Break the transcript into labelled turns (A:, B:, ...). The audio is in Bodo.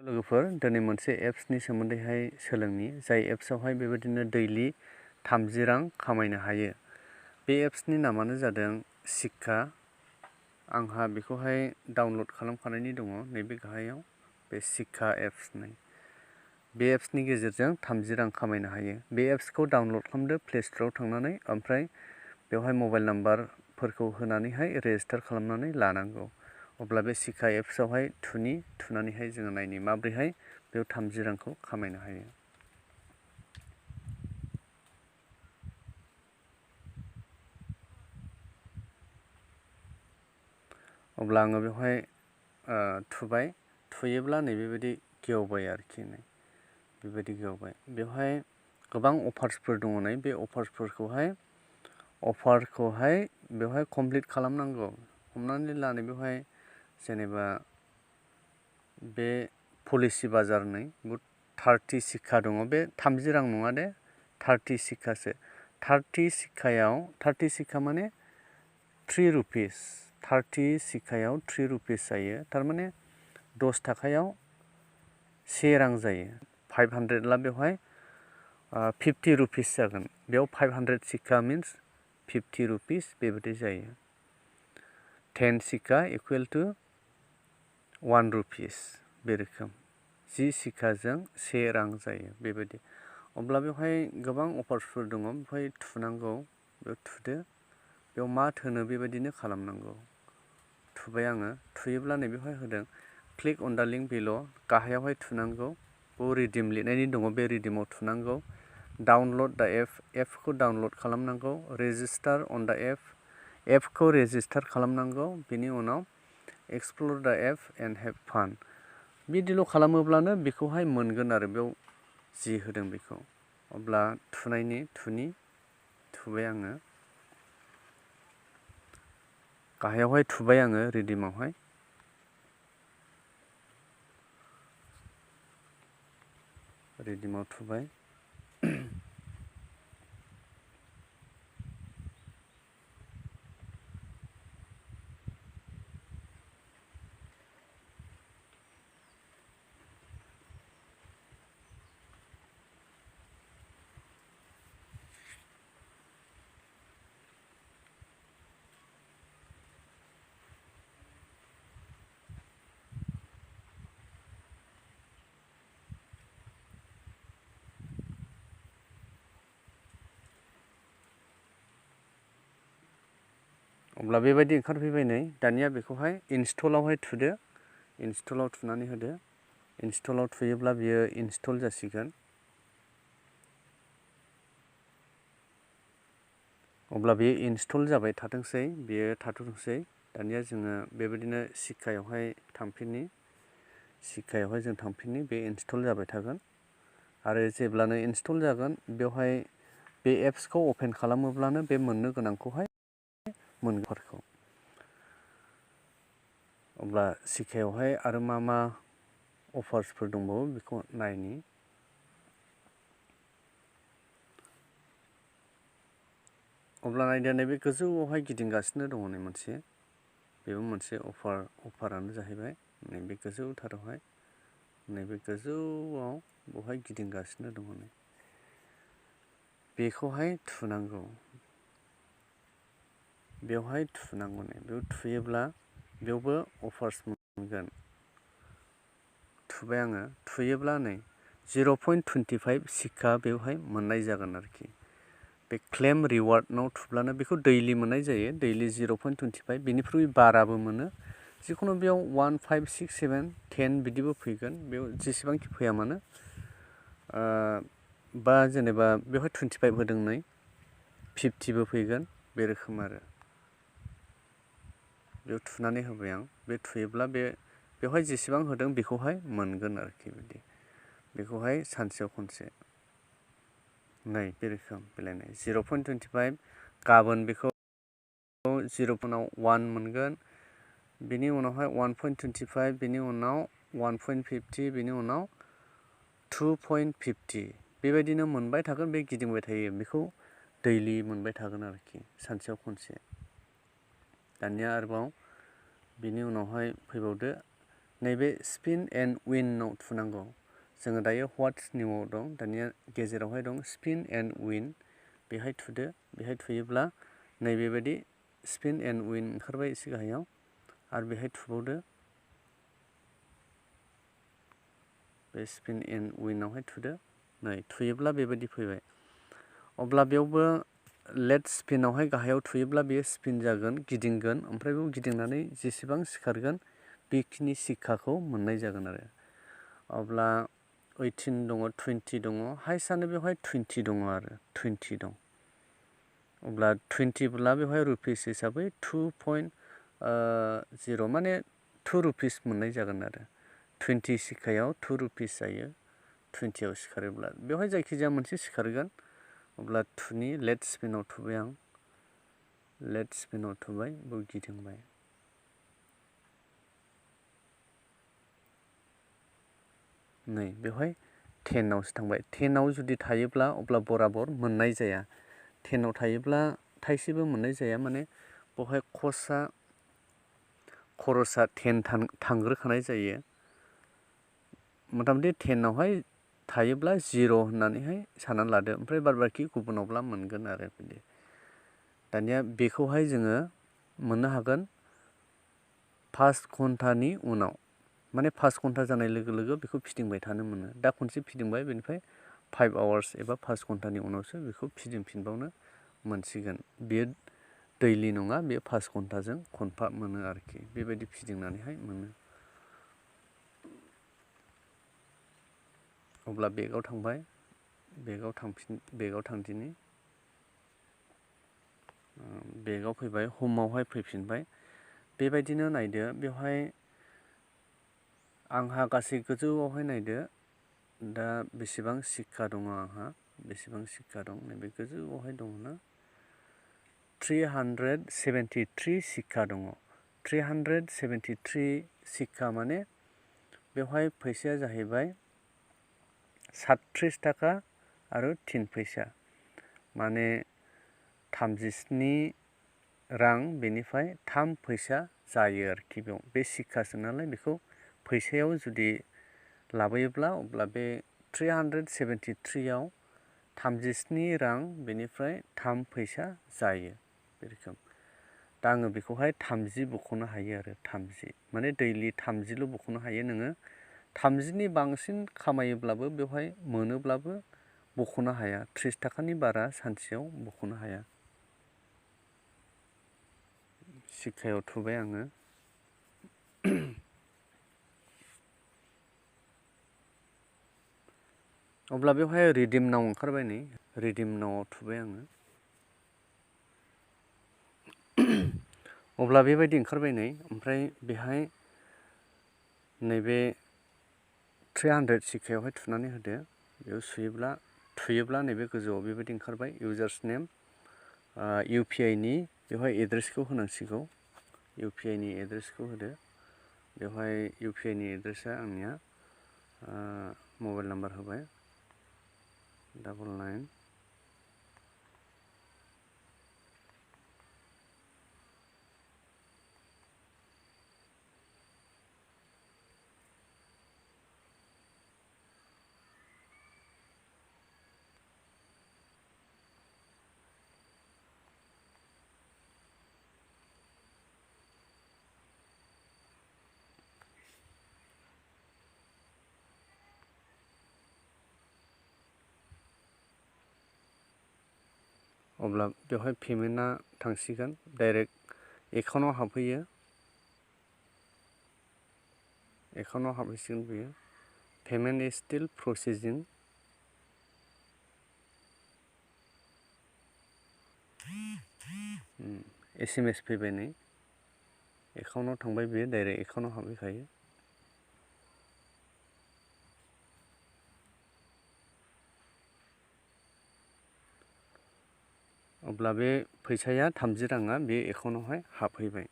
A: लोगोफोर दिनै मोनसे एप्सनि सोमोन्दैहाय सोलोंनि जाय एप्सआवहाय बेबायदिनो दैलि 30 रां खामायनो हायो। बे एप्सनि नामानो जादों शिक्षा। आंहा बेखौहाय डाउनलड खालामखानायनि दङ नैबे गाहायाव बे शिक्षा एप्स होननाय। बे एप्सनि गेजेरजों 30 रां खामायनो हायो। बे एप्सखौ डाउनलड खालामदो प्ले स्ट'राव थांनानै, ओमफ्राय बेवहाय मबाइल नाम्बारफोरखौ होनानैहाय रेजिस्टार खालामनानै लानांगौ। अब्ला बे शिक्षा एप्सआवहाय थुनानैहाय जोङो नायनि माब्रैहाय बेयाव 30 रांखौ खामायनो हायो। अब्ला आङो बेवहाय थुबाय, थुयोब्ला नैबेबायदि गेवबाय आरोखि बेबायदि गेवबाय। बेवहाय गोबां अफार्सफोर दङ नै बे अफार्सफोरखौहाय बेवहाय कमप्लिट खालामनांगौ। हमनानै ला बेवहाय जेनेबा बे पलिसि बाजार नै 30 शिक्षा दङ। बे 30 रां नङा दे, 30 शिक्षासो। 30 शिक्षा माने 3 रुपिस। 30 शिक्षायाव 3 रुपिस जायो। थारमाने 10 थाखायाव 1 रां जायो। 500 ला बेवहाय 50 रुपिस जागोन। बेयाव 500 शिक्षा मिन्स 50 रुपिस बेबायदि जायो। 10 शिक्षा इकुवेल टु 1 रुपिस बे रोखोम। 10 शिक्षाजों 1 रां जायो बेबायदि। अब्ला बेवहाय गोबां अफार्सफोर दङ। बेवहाय थुनांगौ, बेयाव थुदो, बेयाव मा थोनो बेबायदिनो खालामनांगौ। थुबाय आङो, थुयोब्ला नैबेवहाय होदों क्लिक अन द लिंक बिल'। गाहायावहाय थुनांगौ, बेयाव रिडिम लिरनायनि दङ, बे रिडिमाव थुनांगौ। डाउनलड द एपखौ डाउनलड खालामनांगौ। रेजिस्टार अन द एपखौ रेजिस्टार खालामनांगौ। बेनि उनाव एक्सप्लर द एप एन्ड हेभ फान। बिदिल' खालामोब्लानो बेखौहाय मोनगोन आरो बेयाव जि होदों बेखौ। अब्ला थुबाय आङो, गाहायावहाय थुबाय आङो रिडिमावहाय। रिडिमाव थुबाय। अब्ला बेबायदि ओंखारफैबाय नै। दानिया बेखौहाय इनस्टलावहाय थुदो, इनस्टलाव थुनानै होदो। इनस्टलाव थुयोब्ला बियो इनस्टल जासिगोन। अब्ला बेयो इनस्टल जाबाय थाथोंसै, बेयो थाथोंसै। दानिया जोङो बेबायदिनो शिक्षायावहाय जों थांफिननि, बे इनस्टल जाबाय थागोन। आरो जेब्लानो इनस्टल जागोन बेवहाय बे एप्सखौ अपेन खालामोब्लानो बे मोननो गोनांखौहाय मोनगोन। अब्ला शिक्षायावहाय आरो मा अफार्सफोर दंबावो बेखौ नायनि। अब्ला नायदो नैबे गोजौआवहाय गिदिंगासिनो दङ नै मोनसे, बेबो मोनसे अफारानो जाहैबाय। नैबे गोजौथारावहाय, नैबे गोजौआव बेवहाय गिदिंगासिनो दङ नै। बेखौहाय थुनांगौ, बेवहाय थुनांगौ नै। बेयाव थुयोब्ला बेयावबो अफार्स मोनगोन। थुबाय आङो, थुयोब्ला नै 0.25 शिक्षा बेवहाय मोननाय जागोन आरोखि। बे क्लेम रिवार्डनाव थुब्लानो बेखौ दैलि मोननाय जायो, दैलि 0.25। बेनिख्रुइ बाराबो मोनो। जिखुनु बेयाव 1, 5, 6, 7, 10 बिदिबो फैगोन। बेयाव जेसेबांखि फैया मानो, बा जेनेबा बेवहाय 25 होदों नै, 50बो फैगोन बे रोखोम आरो। बेयाव थुनानै होबाय आं। बे थुयोब्ला बेवहाय जेसेबां होदों बेखौहाय मोनगोन आरोखि बिदि। बेखौहाय सानसेयाव खनसे नै बे रोखोम बेलायनाय 0.25। गाबोन बेखौ 0.1 मोनगोन। बेनि उनावहाय 1.25, बेनि उनाव 1.50, बेनि उनाव 2.50 बेबायदिनो मोनबाय थागोन। बे गिदिंबाय थायो, बेखौ दैलि मोनबाय थागोन आरोखि, सानसेयाव खनसे। दानिया आरोबाव बिनि उनावहाय फैबावदो नैबे स्पिन एन्ड विनआव थुनांगौ। जोङो दायो व्हाट्स निउआव दं, दानिया गेजेरावहाय दं स्पिन एन्ड विन, बेहाय थुदो। बेहाय थुयोब्ला नैबेबायदि स्पिन एन्ड विन ओंखारबाय एसे गाहायाव, आरो बेहाय थुबावदो। बे स्पिन एन्ड विनआवहाय थुदो। नै थुयोब्ला बेबायदि फैबाय। अब्ला बेयावबो लेट स्पिनावहाय गाहायाव थुयोब्ला बेयो स्पिन जागोन, गिदिंगोन, ओमफ्राय बेयाव गिदिंनानै जेसेबां सिखारगोन बेखिनि सिक्काखौ मोननाय जागोन आरो। अब्ला 18 दङ, 20 दङ, हाइस्टआनो बेवहाय 20 दङ आरो 20 दं। अब्ला 20 ब्ला बेवहाय रुपिस हिसाबै 2.0 माने 2 रुपिस मोननाय जागोन आरो। 20 सिक्कायाव 2 रुपिस जायो 20आव सिखारोब्ला। बेवहाय जायखिजाया मोनसे सिखारगोन। अब्ला 2नि लेट स्पिनाव थुबाय आं, लेट स्पिनाव थुबाय, बेयाव गिदिंबाय। नै बेवहाय 10आवसो थांबाय। 10आव जुदि थायोब्ला अब्ला बराबर मोननाय जाया। 10आव थायोब्ला थाइसेबो मोननाय जाया, माने बेवहाय खरसा 10 थांग्रोखानाय जायो। मथा मथि 10आवहाय थायोब्ला 0 होननानैहाय साननानै लादो, ओमफ्राय बादबाखि गुबुनावब्ला मोनगोन आरो बिदि। दानिया बेखौहाय जोङो मोननो हागोन 5 घन्टानि उनाव, माने 5 घन्टा जानाय लोगो लोगो बेखौ फिदिंबाय थानो मोनो। दा खनसे फिदिंबाय, बेनिफ्राय 5 आवार्स एबा 5 घन्टानि उनावसो बेखौ फिदिंफिनबावनो मोनसिगोन। बेयो दैलि नङा, बेयो 5 घन्टाजों खनफा मोनो आरोखि, बेबायदि फिदिंनानैहाय मोनो। अब्ला बेगाव थांबाय, बेगाव थांदिनि, बेगाव फैबाय, हमआवहाय फैफिनबाय। बेबायदिनो नायदो, बेवहाय आंहा गासै गोजौआवहाय नायदो, दा बेसेबां सिक्का दङ आंहा, बेसेबां सिक्का दं, नैबे गोजौआवहाय दङ ना, 373 सिक्का दङ। 373 सिक्का माने बेवहाय फैसाया जाहैबाय 37 थाखा आरो 3 फैसा, माने 37 रां, बेनिफ्राय 3 फैसा जायो आरोखि। बेयाव बे सिक्कासो नालाय, बेखौ फैसायाव जुदि लाबोयोब्ला अब्ला बे 373आव 37 रां, बेनिफ्राय 3 फैसा जायो, बे रोखोम। दा आङो बेखौहाय 30 बख'नो हायो आरो 30, माने दैलि 30ल' बख'नो हायो नोङो। 30नि बांसिन खामायोब्लाबो बेवहाय मोनोब्लाबो बख'नो हाया, 30 थाखानि बारा सानसेयाव बख'नो हाया। सिक्कायाव थुबाय आङो। अब्ला बेवहाय रिडिम नाव ओंखारबाय, नै रिडिम नावआव थुबाय आङो। अब्ला बेबायदि ओंखारबाय नै, ओमफ्राय बेहाय नैबे 300 सिक्कायावहाय थुनानै होदो। बेयाव थुयोब्ला नैबे गोजौआव बेबायदि ओंखारबाय, इउजार्स नेम, UPI-नि बेवहाय एड्रेसखौ होनांसिगौ, UPI-नि एड्रेसखौ होदो। बेवहाय UPI-नि एड्रेसा आंनिया मबाइल नाम्बार होबाय, 99। अब्ला बेवहाय पेमेन्टआ थांसिगोन, डाइरेक्ट एकाउन्टआव हाबफैयो, एकाउन्टआव हाबहैसिगोन बेयो। पेमेन्ट इज स्टिल प्रसेसिं। SMS फैबाय नै, एकाउन्टआव थांबाय बेयो, डाइरेक्ट एकाउन्टआव हाबहैखायो। अब्ला बे फैसाया 30 राङा बे एकाउन्टआवहाय हाबहैबाय।